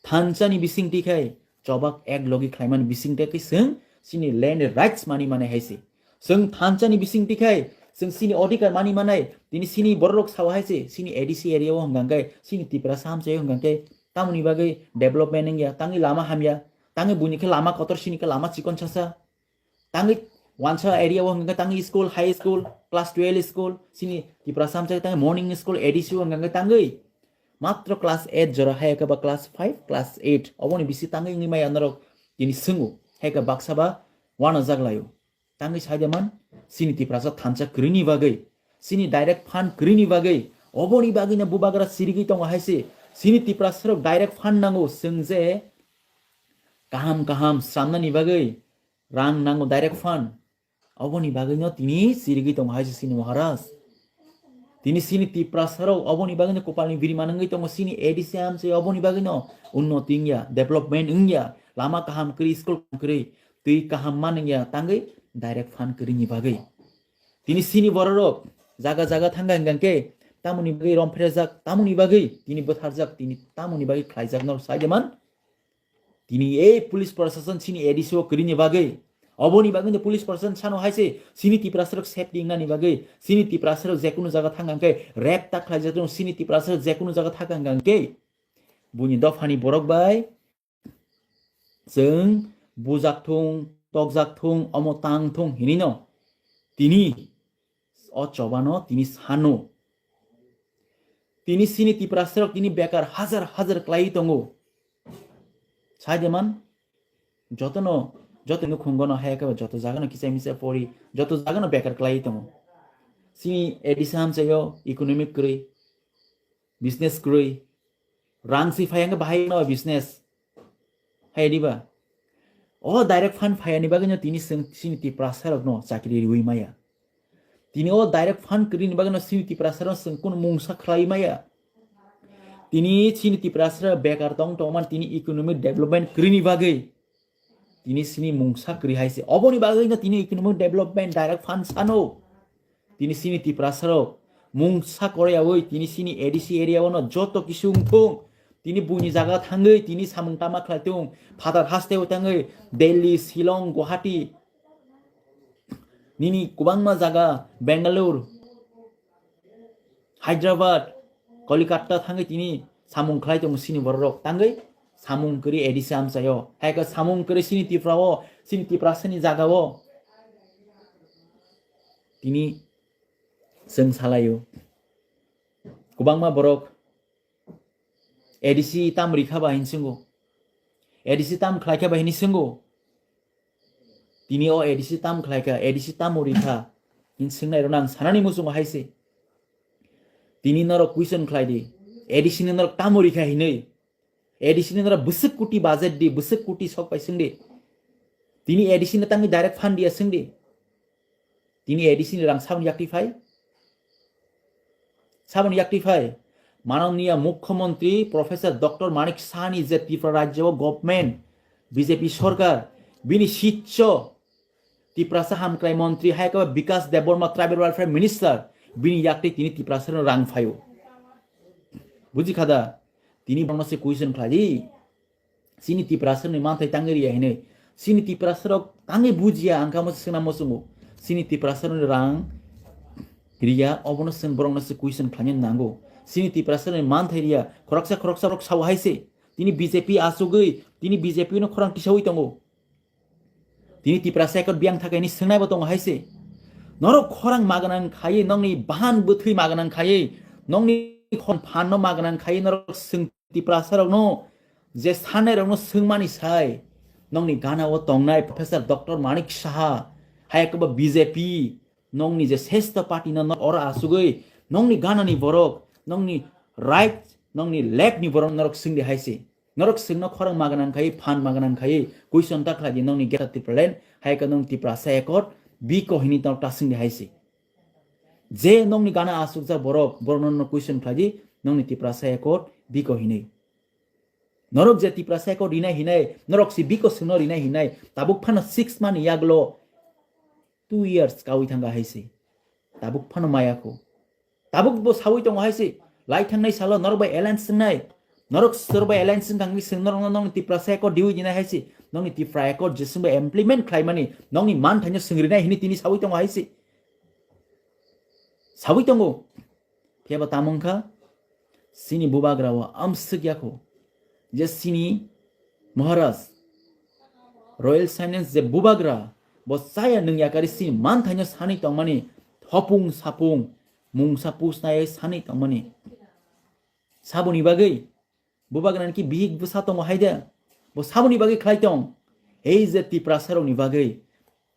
thansa ni bising twi khai chobak ek logi khlaimani bising twi khai chwng chini land rights mani manai hai se. Chwng thansa ni bising twi khai chwng chini odhikar mani manai, tini chini bororok sao hai se, chini A D C area o hwnkha khe, chini Tiprasa hamchai o hwnkha khe, tamoni bagwi development wngya, tangwi lama hamya, tangwi buini khe lama kotor, chini khe lama chikon sasa. Tangwi wansa area o hwnkha khe tangwi school, high school, class twelve school, chini Tiprasa hamchai tangwi morning school, A D C o hwnkha khe tangwi matro class eight jora hai khe ba class five, class eight oboni bisi tangwi wngwi maya norok tini swngo, hai khe baksa ba uanajak laio. Tangwi sai de man, chini Tiprasa thansa kwrwini bagwi, chini direct fund kwrwini bagwi, oboni bagwino bubagra sirigwi tongo hai se. Chini Tiprasarok direct fund nango, chwng je kaham kaham swnamnani bagwi rang nango, direct fund. Oboni bagwino tini sirigwi tongo hai se chini Maharaj. Tini chini Tiprasarok oboni bagwino kopalni biri manwngwi tongo, chini A D C hamchai oboni bagwino unnoti wngya, development wngya, lama kaham kwrwi, school kwrwi, twi kaham man wngya, tangwi direct fund kwrwini bagwi. Tini chini bororok jaga jaga thangkha hwnkha khe tamoni bagwi romphreajak, tamoni bagwi tini bwtharjak, tini tamoni bagwi khlaijak norok sai de man. Tini ei police proshashan chini A D C o kwrwini bagwi, oboni bagwi no police proshashan sano hai se chini Tiprasarok safety wngnani bagwi, chini Tiprasarok jekunu jaga thangkha hwnkhe rape ta khlaijak tongo, chini Tiprasarok jekunu jaga thangkha hwnkhe buini dophani borok bai chwng bujak thung, tokjak thung, omo tang thung hinwi no tini o chobano tini sano. Tini chini Tiprasarok tini bekar hajar hajar kwlaiwi tongo. Sai de man, jotono, joto nukhungo no hai khe joto jagano kichai michai pori, joto jagano bekar kwlaiwi tongo. Chini A D C hamchai o economic kwrwi, business kwrwi, rang si phai hwnkhe bahai no business. Hai diba? O direct fund phaiyani bagwino tini chwng chini Tiprasarokno chakri riwi maya. Tini o direct fund kwrwini bagwino chini Tiprasarok chwng kunu mungsa khlai maya. Tini chini Tiprasarok bekar tong tongman tini economic development kwrwini bagwi tini chini mungsa kwrwi hai se. Oboni bagwino tini economic development direct fund sano. Tini chini Tiprasarok mungsa kwrwi awi tini chini A D C area o no joto kisu wngthung, Tini buini jaga thangwi tini samung tama khlai tung. Phatar hasteo thangwi Delhi, Shillong, Guwahati, nini kwbangma jaga, Bangalore, Hyderabad, Kolkata thangwi tini samung khlai tongo sini bororok. Tangwi samung kwrwi A D C amchaio. Hai khe samung kwrwi sini Tripura o, sini Tiprasani jaga o. Tini chwng salaio. Kwbangma borok A D C tam rikha ba hin swngo. A D C tam khlai kha ba hini swngo. Tini o A D C tam khlai kha, A D C tamo rikha hin swngnai rok ang sanani muchungo hai se. Tini norok question khlai di. A D C ni norok tamo rikha hinwi. A D C ni norok bwswk koti budget di, bwswk koti sok pai swng di. Tini A D C ni tangwi direct fund dia swng di. Tini A D C ni rang saboni yakti phai? Saboni yakti phai? Mananiya Mukhyamantri Professor Doctor Manik Saha ni je Tripura rajyo o government, B J P sorkar, bini sitcho Tiprasa hamkrai montri hai khe Bikas Debbarma Tribal Welfare Minister, bini yakti tini Tiprasa no rang phaio. Buji kha da? Tini bono se question khlai di. Sini Tiprasa ni manthai tangwi riya hinwi. Sini Tiprasa rok tangwi bujiya ang kamo se swnam muchungo. Sini Tiprasa ni rang riya obono chwng borokno se question khlaina nango. Sini Tiprasa ni manthai riya khoroksa khoroksa rok sao hai se. Tini B J P asugwi, tini B J P no khorang tisawi tongo. Tini Tiprasa ekot biyang thakaini swngnai bo tongo hai se. Norok khorang maganang khaiwi, nokni bahan bwthwi maganang khaiwi, nokni khon phanno maganang khaiwi norok swng Tiprasa rokno je sanai rokno swngmani sai, nokni gana o tongnai Professor Doctor Manik Saha, hai khe bo B J P, nokni je sesta party no norok oro asugwi, nokni gana ni borok, nokni right, nokni left ni borok norok swngdi hai se. Norok swngno khorang maganang khaiwi, phan maganang khaiwi, question ta khlai di nokni Greater Tipraland, hai khe nong Tiprasa ekot, biko hini norok ta swngdi hai se. Je nokni gana asukjak borok, borok no question khlai di, nokni Tiprasa ekot biko hinwi. Norok je Tiprasa ekot rinai hinai, norok si biko swngno rinai hinai, tabuk phano six month ni yaglo two years kawi thangkha hai se. Tabuk phano maya kho. Tabuk bo sawi tongo hai se. Lai thangnai salo norok bai alliance swngnai. Norok sor bai alliance swng kangwi swng norok no nokni Tiprasa ekot diwi dinai hai se. Nokni Tipra ekot je swngbai implement khlaimani, nokni man thaino swng rinai hini tini sawi tongo hai se. Sawi tongo. Phiya bo tamo wngkha, sini bubagra o amswk ya kho, je sini Maharaj, Royal Silence je bubagra, bo chaya nwng yakari sini manthaino sanwi tongmani, thopung sapung, mungsa pusnai sanwi tongmani. Saboni bagwi bubagra ni ki bihik bwsa tongo hai de? Bo saboni bagwi khlai tong? Ei je Tiprasa rokni bagwi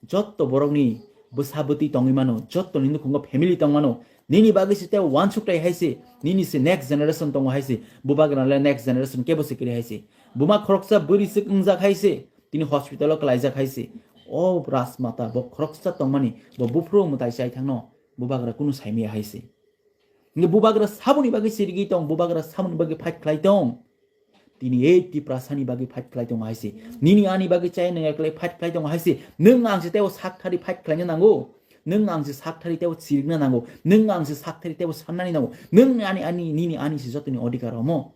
jotto borokni bwsa bwtwi tongwi mano, jotto ni nukhungo family tong mano, nini bagwi se tei uansuk tai hai se, nini se next generation tongo hai se, bubagra le next generation kebo se kwrwi hai se. Buma khoroksa bwrwi swk wngjak hai se, tini hospital o klaijak hai se. O Rajmata bo khoroksa tongmani, bo buphuru mwtai chai thangno, bubagra kunu saimaya hai se. Hingke bubagra saboni bagwi sirigwi tong, bubagra saboni bagwi fight khlai tong. Tini ei Tiprasani bagwi fight khlai tongo hai se. Nini ani bagwi chaya nang ekle fight khlai tongo hai se. Nwng ang se teibo sak thari fight khlaina nango. Nwng ang se sak thari teibo sirikna nango. Nwng ang se sak thari teibo sannani nango. Nwng ani, ani, nini ani se jotoni odhikar omo.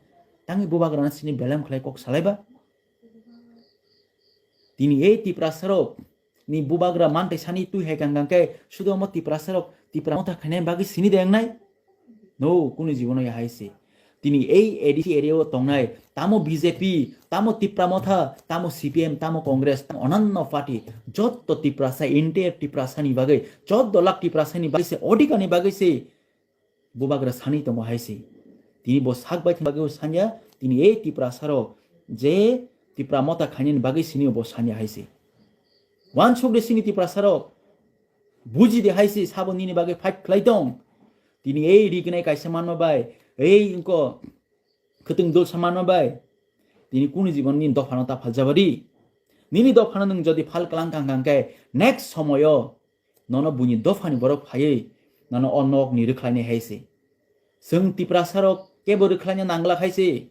Tangwi bubagrano sini belem khlai kok salai ba? Tini ei Tiprasarok ni bubagra mantai sani twi hai kang kang khe sudo omo Tiprasarok Tipra motha khainai bagwi sini de wngnai? No, kunu jibono ya hai se. Tini ei A D C area o tongnai tamo B J P, tamo Tipra motha, tamo C P M, tamo Congress, tamo onanno party, jotto Tiprasa, entire Tiprasani bagwi, choudo lakh Tiprasani bagwi se, odhikani bagwi se, bubagra sani tongo hai se. Tini bo sak bai thang bagwi sanya, tini ei Tiprasarok je Tipra motha khainani bagwi sini bo sanya hai se. Wansuk de sini Tiprasarok, buji de hai se sabo nini bagwi fight khlai tong. Tini ei rignai kaisa manma bai, ei inko khwtwng dul sa manma bai, tini kunu jibon nini dophano ta phal jabadi. Nini dophano nwng jodi phal klang kang kang khe next somoyo nono buini dophani borok phaiwi nono o nokni rwkhlainai hai se. Chwng Tiprasarok kebo rwkhlaina nangla hai se.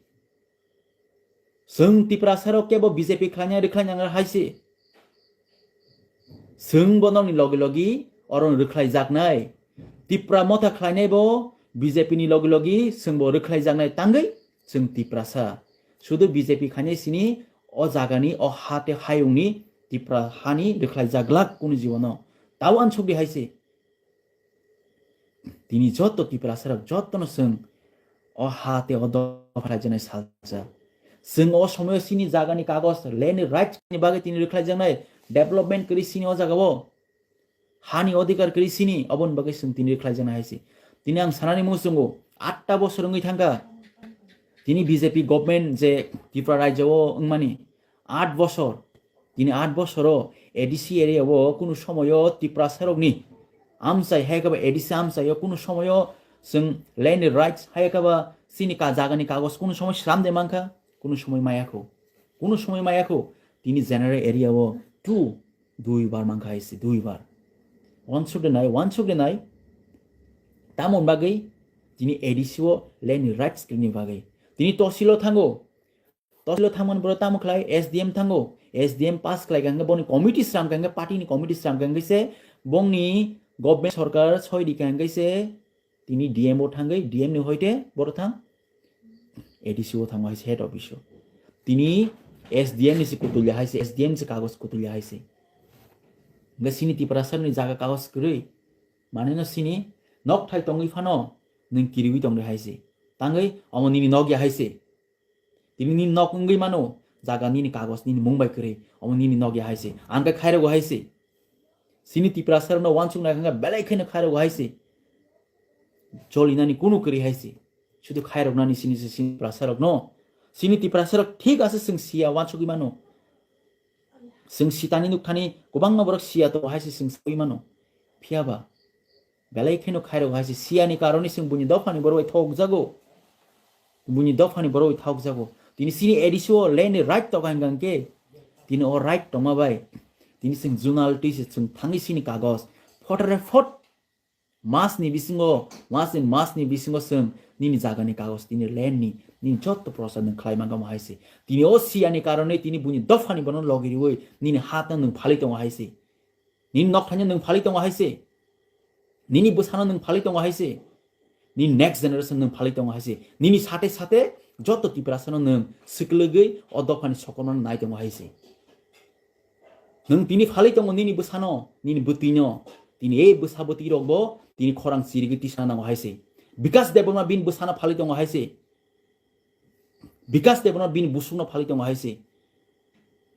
Chwng Tiprasarok kebo B J P khlaina rwkhlai nangla hai se. Chwng bo nokni logi logi oro rwkhlai jaknai. Tipra motha khlainai bo B J P ni logi logi chwng bo rwkhlai jaknai tangwi Chwng Tiprasa. Sudu B J P khainai sini o jagani, o ha tei hayungni Tipra hani rwkhlai jaglak kunu jibono. Tao ansukdi hai se. Tini joto Tiprasarok jotono chwng o ha tei o dopha raijaknai saljak. Chwng o somoyo chini jagani kagoj, land ni rights ni bagwi tini rwkhlaijaknai, development kwrwi chini o jagao. Hani odhikar kwrwi chini, oboni bagwi chwng tini rwkhlaijaknai hai se. Tini ang sanani muchungo, atta bosor wngwi thangkha. Tini B J P government je Tripura rajyo o wngmani, aat bosor, tini aat bosoro A D C area o kunu somoyo Tiprasarokni amchai hai khe ba A D C amchai o kunu somoyo chwng land rights hai khe ba chini ka jagani kagoj kunu somoi sram de mankha, kunu somoi maya kho, kunu somoi maya kho. Tini general area o two, dui bar mankha hai se, dui bar. Wansuk de nai, wansuk de nai. Tamoni bagwi tini A D C o land rights ni bagwi tini tohsilo thango. Tohsilo thangmani borok tamo khlai? S D M thango. S D M pass khlai kha hwnkhe boni committee sram kha hwnkhe, party ni committee sram kha hwnkhe se bongni government sorkar soi di kha hwnkhe se tini D M o thangwi, D M ni hoite borok thang A D C o thango hai se head office o. Tini S D M ni se kutulya hai se, S D M ni se kagoj kutulya hai se. Hwnkhe sini Tiprasa ni jaga kagoj kwrwi manwi no sini nok thai tongwi phano nwng kiriwi tongdi hai se. Tangwi omo nini nok ya hai se. Tini nini nok wngwi mano, jaga nini kagoj nini mung bai kwrwi, omo nini nok ya hai se. Ang khe khairokgo hai se. Sini Tiprasa rokno wansuk nai kha belai kheno khairokgo hai se. Cholinani kunu kwrwi hai se. Sudu khairoknani sini se sini Tiprasa rokno. Sini Tiprasa rok thik ase chwng siya wansugwi mano. Chwng sitani nukthani kwbangma borok siya tongo hai se chwng sawi mano. Phiya ba belai kheno khairok hai se siyani karone chwng buini dophani borok bai thokjago. Buini dophani borok bai thokjago. Tini sini A D C o land ni right tongo hingkha hingke tini o right tongma bai tini chwng zonal twi se chwng thangwi sini kagoj photore phot mas ni bisingo, mas ni, mas ni bisingo chwng nini jaga ni kagoj, nini land ni, nini jotto prosa nwng khlai mangkha mo hai se. Tini o siyani karone tini buini dophani bono logi riwi nini hat no nwng phalwi tongo hai se. Nini nok thani nwng phalwi tongo hai se. Nini bwsano nwng phalwi tongo hai se. Nini next generation nwng phalwi tongo hai se. Nini sate sate jotto Tiprasano nwng swklwgwi o dophani sokomno nai tongo hai se. Nwng tini phalwi tongo nini bwsano, nini bwtwino. Tini ei bwsa bwtwi rokbo tini khorang chirigwi tisna nango hai se. Bikas Debbarma bini bwsano phalwi tongo hai se. Bikas Debbarma bini busukno phalwi tongo hai se.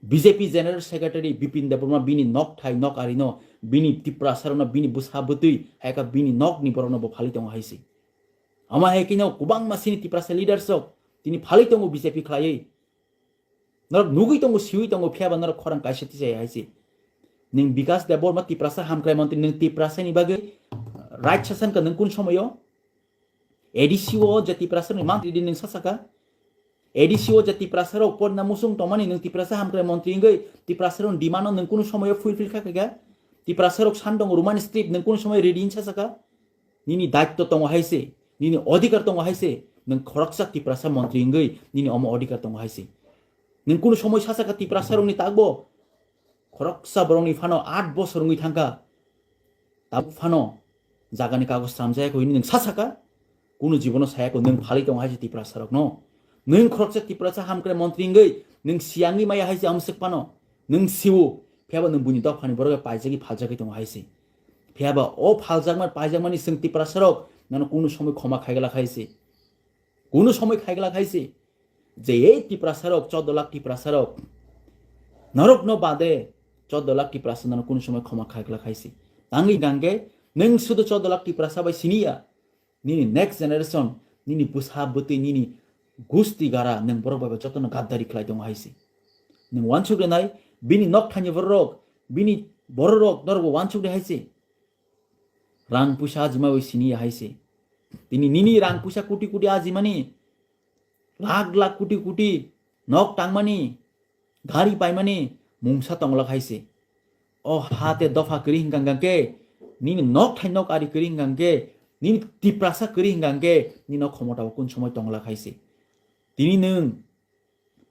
B J P General Secretary Bipin Debbarma bini nok thai nok arino, bini Tiprasarokno, bini bwsa bwtwi, hai khe bini nokni borokno bo phalwi tongo hai se. Omo hai khe no kwbangma sini Tiprasa leaders rok tini phalwi tongo B J P khlaiwi. Norok nugwi tongo, siwi tongo, phiya ba norok khorang kaisa tisai hai se. Nwng Bikas Debbarma Tiprasa hamkrai montri, nwng Tiprasa ni bagwi right sashan ka nwng kun somoyo? A D C o je Tiprasa ni mantri di nwng sasaka? A D C o je Tiprasa rok porna musung tongmani nwng Tiprasa hamkrai montri wngwi Tiprasa rok demand no nwng kunu somoyo fulfill kha kha? Tiprasa rok sandong rumani script nwng kunu somoyo ready wng sasaka? Nini daitto tongo hai se, nini odhikar tongo hai se, nwng khoroksa Tiprasa montri wngwi nini omo odhikar tongo hai se. Nwng kunu somoi sasaka Tiprasa rokni takbo? Khoroksa borokni phano aat bosor wngwi thangkha. Tabuk phano jagani kagoj samjaya kho hwnwi nwng sasaka? Kunu jibono saya kho nwng phalwi tongo hai se Tiprasa rokno. Nwng khoroksa Tiprasa hamkrai montri wngwi nwng siyangwi maya hai se amswk phano. Nwng siwo, phiya ba nwng buini dophani borok bai paijagwi phaljagwi tongo hai se. Phiya ba o phaljakma paijakmani chwng Tiprasa rok nono kunu somoi khoma khaiglak hai se. Kunu somoi khaiglak hai se. Je ei Tiprasa rok, chordo lakh Tiprasa rok. Norok no bade chordo lakh Tiprasa nono kunu somoi khoma khaiglak hai se. Tangwi gangge nwng sudu chordo lakh Tiprasa bai siniya. Nini next generation, nini bwsa bwtwi, nini gusti gara, nwng borok bai jotono gaddari khlai tongo hai se. Nwng wansuk renai, bini nok thani borok, bini borok norok bo wansuk de hai se. Rang puisa ajima bai siniya hai se. Tini nini rang puisa kuti kuti ajimani, lakh lakh kuti kuti nok tangmani, gari paimani mungsa tonglak hai se. O ha te dopha kwrwi hingkha hingkha khe, nini nok thai nok ari kwrwi hingkha hingkhe, nini Tiprasa kwrwi hingkha hingkhe, nini nok khomota bo kun somoi tonglak hai se. Tini nwng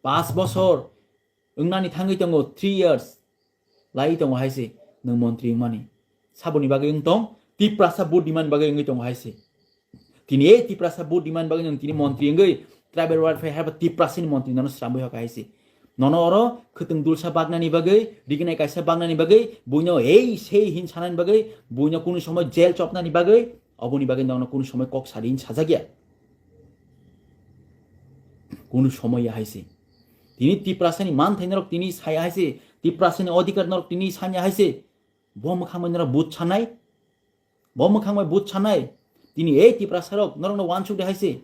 pas bosor wngnani thangwi tongo, three years lai tongo hai se nwng montri wngmani. Saboni bagwi wng tong, Tiprasa vote dimani bagwi wngwi tongo hai se. Tini ei Tiprasa vote dimani bagwi nwng tini montri wngwi Tribal welfare haiba Tiprasani montri nono sramwi hoka haise. Nono oro khwtwng dulsa baknani bagwi, rignai kaisa baknani bagwi, buino ei sei hin sanani bagwi, buino kunu somoi jail chopnani bagwi, oboni bagwi nono kunu somoi kok sadi hin sajakya. Kunu somoi ya haise. Tini Tiprasani manthai norok tini saya haise, Tiprasani odhikar norok tini sanya haise. Bo mwkhang bai norok but sanai, bo mwkhang bai but sanai. Tini ei Tiprasarok norokno wansuk de haise.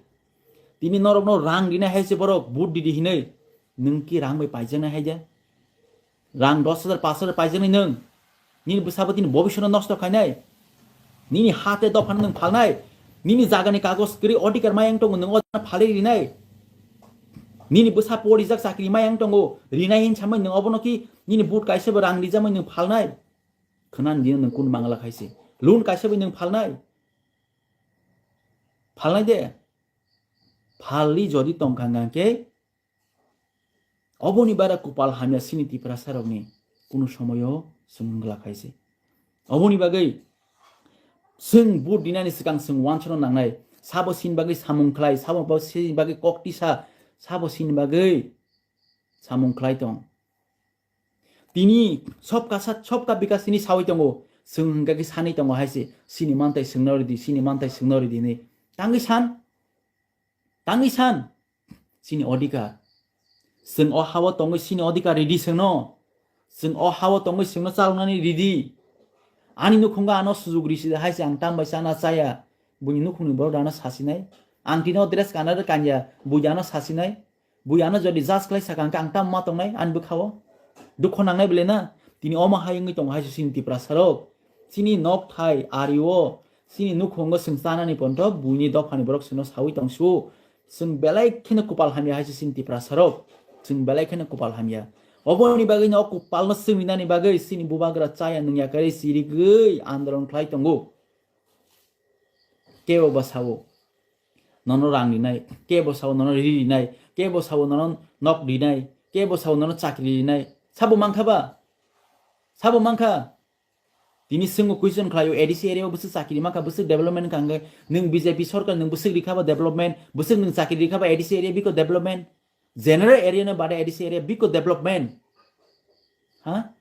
Tini norokno rang rinai haise borok but didi hinoi. Nwng ki rang bai paijaknai haida? Rang dos hajar, paanch hajar paijaknai nwng. Nini bwsabo tini bobiswano nosto khainai. Nini ha tei dophano nwng phalnai. Nini jagani kagoj kwrwi odhikar mayang tongo nwng o jagano phalwi rinai. Nini bwsa porijak chakri mayang tongo rinai hin samai nwng obono ki nini but kaisa bo rang rijamai nwng phalnai. Khwnani dino nwng kun mangla khaise. Loan kaisa bai nwng phalnai. Phalnai de. Phalwi jodi tongkha hwnkhe oboni bara kupal hamya sini Tiprasarokni kunu somoyo swng wngla khaise. Oboni bagwi swng but dinani swkang swng wansano nangnai. Sabo sini bagwi samung khlai, sabo sini bagwi koktisa, sabo sini bagwi samung khlai tong. Tini sobka sat, sobka bikas tini sawi tongo. Swng hwnkha khe sanwi tongo haise, sini mantai swngno ridi, sini mantai swngno ridi hinwi. Tangwi san, tangwi san, sini odhikar. Swng o hao tongwi sini odhikar ridi swngno. Swng o hao tongwi swngno chaloknani ridi. Ani nukhungo ano sujuk risi haise ang tambai chana chaya. Buini nukhungni borok ano sasinai. Ang tino dress kana kanya, bui ano sasinai. Bui ano jodi judge khlai saka hwnkhe ang tamo ma tongnai ani bwkhao? Dukho nangnai bele na? Tini omo hai wngwi tongo hai se chini Tiprasarok. Chini nokthai ario, chini nukhungo chwng chanani ponto buini dophani borok chwngno sawi tongsu. Chwng belai kheno kupal hamya hai se chini Tiprasarok. Chwng belai kheno kupal hamya. Oboni bagwino o kupalno swngrinani bagwi chini bubagra chaya nungya kwrwi chirigwi andolon khlai tongo. Kebo ba sao nono rang rinai, kebo sao nono ri rinai, kebo sao nono nok rinai, kebo sao nono chakri rinai. Sabo mankha ba? Sabo mankha? Tini swngo question khlaio, A D C area o bwswk chakri mankha, bwswk development wngkha hwnkhe? Nwng B J P sorkar nwng bwswk rikha ba development, bwswk nwng chakri rikha ba A D C area biko development? General area no bade A D C area biko development? Ha?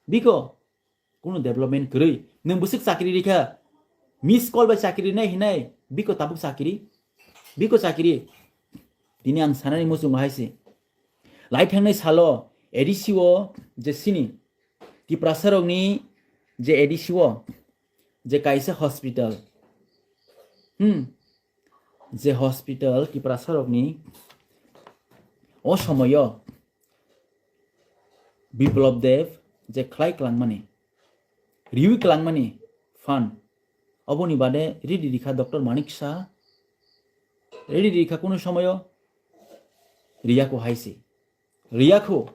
Biko? Kunu development kwrwi. Nwng bwswk chakri rikha? Miss call bai chakri rinai hinai. Biko tabuk chakri? Biko chakri? Tini ang sanani muchungo hai se. Lai thangnai salo A D C o je sini Tiprasarokni je A D C o je kaisa hospital. Hmm. Je hospital Tiprasarokni o somoyo Biplab Deb je khlai klangmani, riwi klangmani fund, oboni bade ridi rikha Doctor Manik Saha, ridi rikha kunu somoyo riyakho hai se, riyakho,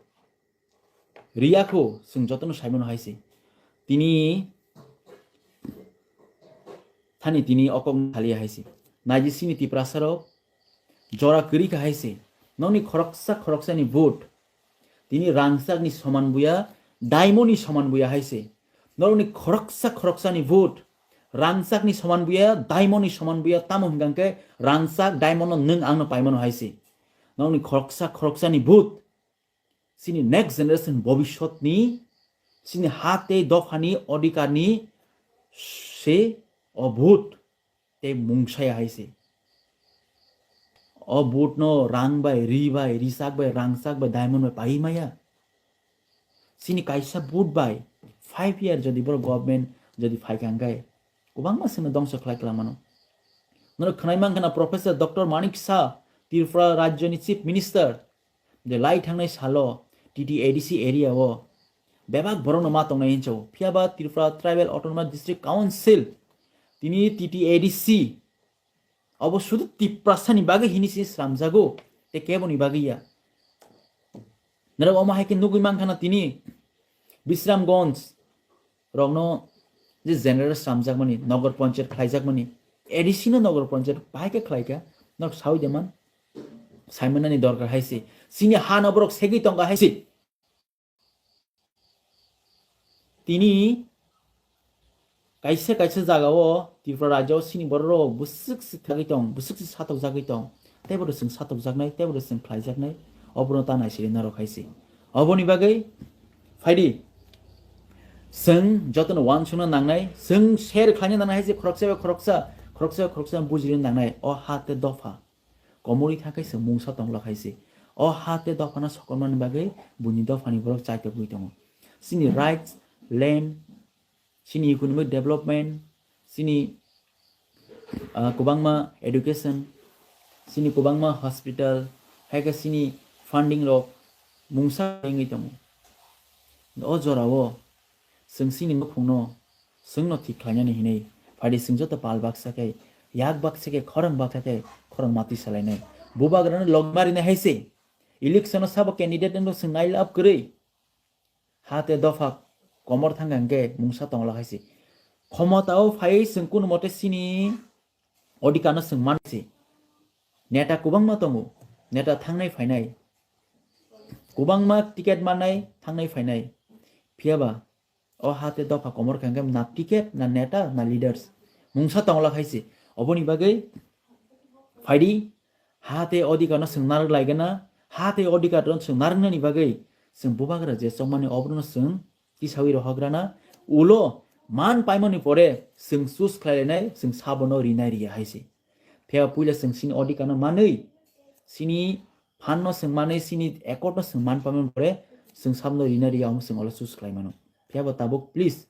riyakho, chwng jotono saimano hai se. Tini thani tini okok thaliya hai se. Naiji sini Tiprasarok jora kwrwi kha hai se. Nokni khoroksa khoroksani vote tini rangchakni soman buya, diamondni soman buya hai se. Norokni khoroksa khoroksani vote rangchakni soman buya, diamondni soman buya, tamo hwnkha hwnkhe rangchak diamondno nwng angno paimano hai se. Nokni khoroksa khoroksani vote chini next generation bobiswtni, chini ha tei dophani odhikarni se o vote tei mungsaya hai se. O vote no rang bai, ri bai, richak bai, rangchak bai, diamond bai paiwi maya. Chini kaisa vote bai five year jodi borok government jodi phaikha hwnkhe kwbangma chwngno dongso khlai kwlangmano. Norok khwnai mankha na Professor Doctor Manik Saha, Tripura rajyoni Chief Minister, je lai thangnai salo T T A D C area o bebak borokno ma tongnai hinwi sao. Phiya ba Tripura Tribal Autonomous District Council tini T T A D C obo sudu Tiprasani bagwi hini se sramjago, tei keboni bagwi ya. Norok omo hai khe nugwi mankha na tini Bisramganj rokno je general sramjakmani, nogor ponchayat khlaijakmani, A D C no nogor ponchayat bahai khe khlaikha, norok sawi de man? Saimanani dorkar hai se. Chini ha no borok segwi tongkha hai se. Tini kaisa kaisa jaga o Tripura rajya o chini borok rok bwswk se thagwi tong, bwswk se satok jagwi tong. teibo chwng satokjaknai, teibo chwng khlaijaknai, obono ta naisiri narok hai se. Oboni bagwi phaidi, chwng jotono uansukna nangnai, chwng share khlaina nangnai hai se, khoroksa bai khoroksa, khoroksa bai khoroksa bujirina nangnai, o ha tei dopha. Komorwi thangkhe chwng mungsa tongla hai se. O ha tei dophano sokomnani bagwi buini dophani borok chaitokgwi tongo. Chini rights, land, chini economic development, chini, ah, kwbangma education, chini kwbangma hospital, hai khe chini funding rok mungsa wngwi tongo. O jorao chwng chini nukhungno chwngno thik khlainani hinwi phaidi chwng joto pal baksa khe, yak baksa khe, khorang baksa khe, khorang matwi salainai. Bubagrano logmari nai hai se. Election-o sabo candidate wngno chwng nailap kwrwi. Ha tei dopha komor thangkha hwnkhe mungsa tongla hai se. Khomotao phaiwi chwng kunu mote chini odhikar no chwng man se. Neta kwbangma tongo, neta thangnai phainai. Kwbangma ticket mannai thangnai phainai. Phiyaba o ha tei dopha komor kha hwnkhe na ticket, na neta, na leaders. Mungsa tongla hai se. Oboni bagwi phaidi ha tei odhikar no chwng narwk laigana, ha tei odhikar no chwng narwknani bagwi chwng bubagra je chongmani oborno chwng tisawi rohok rana, ulo man paimani pore chwng choose khlai lainai, chwng sabono rinai riya hai se. Phiya puila chwng chini odhikar no manwi, chini phan no chwng manwi, chini accord no chwng man paimani pore chwng sabono rinai riya, omo chwng olo choose khlai mano. Phiyaba tabuk please,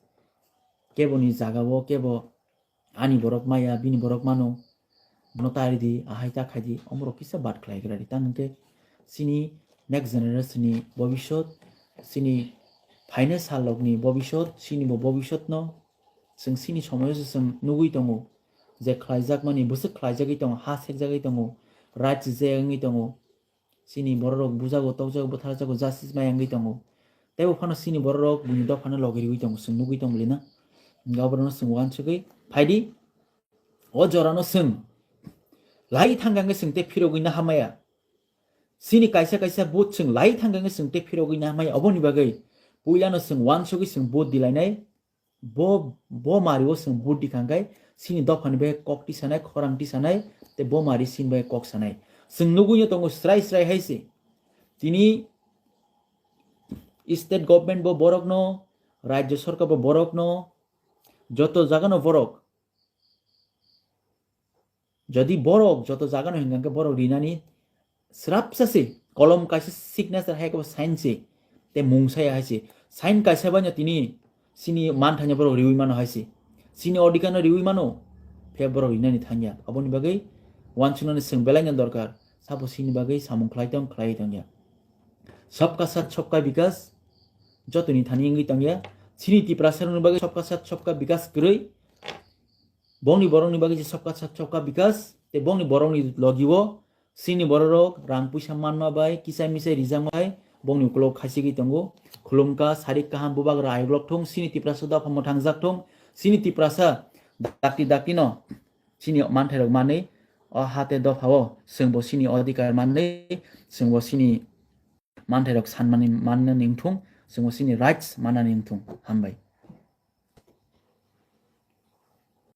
keboni jagao kebo ani borok maya, bini borok mano, bono tari di, ahai ta khai di, omorok kisa bad khlai gra di. Tang hwnkhe chini next generation ni bobisot, chini phainai sal rok ni bobisot, chini bo bobisot no chwng chini somoyo se chwng nugwi tongo je khlaijakmani bwswk khlaijagwi tongo, ha sekjagwi tongo, right se wngwi tongo. Chini bororok bujago, tokjago, bwtharjago, justice maya wngwi tongo. Teibo phano chini bororok buini dophano logi riwi tongo, chwng nugwi tongo lina. Hwnkhe oborokno chwng uansugwi phaidi, o jorano chwng lai thangkha hwnkhe chwng tei phirogwi nahamaya. Chini kaisa kaisa vote chwng lai thangkha hwnkhe chwng tei phirogwi nahamaya. Oboni bagwi puilano chwng uansugwi chwng vote dilainai. Bo, bo mari o chwng vote di kha hwnkhe chini dophani bai kok tisanai, khorang tisanai, tei bo mari chini bai kok sanai. Chwng nugwi no tongo srai srai hai se. Tini state government bo borokno, rajya sorkar bo borokno, joto jagano borok. Jodi borok joto jagano hingkha hwnkhe borok rinani srapsa se, kolom kaisa signature hai khe bo sign se, tei mung saya hai se. Sign kaisa bai no tini chini manthaino borok riwi mano hai se. Chini odhikar no riwi mano, phiya borok rinani thangya. Aboni bagwi uansuknani chwng belai no dorkar. Sabo chini bagwi samung khlai tong, khlai tongya. Sabka sath sabka bikas jotoni thani wngwi tongya. Chini Tiprasa rokni bagwi sabka sath sabka bikas kwrwi. Bongni borokni bagwi se sabka sath sabka bikas, tei bongni borokni logi o chini bororok rang puisa manma bai, kisai misai rijak bai, bongni ukulok khaisigwi tongo. Khulumkha, sarik kaham, bubagra ayuk lok thung, chini Tiprasa dopha mwthangjak thung, chini Tiprasa dakti dakti no chini manthairok manwi o ha tei dopha o chwngbo chini odhikar manwi, chwngbo chini manthairok sanmani mannani wngthung, chwngbo chini rights mannani wngthung. Hambai.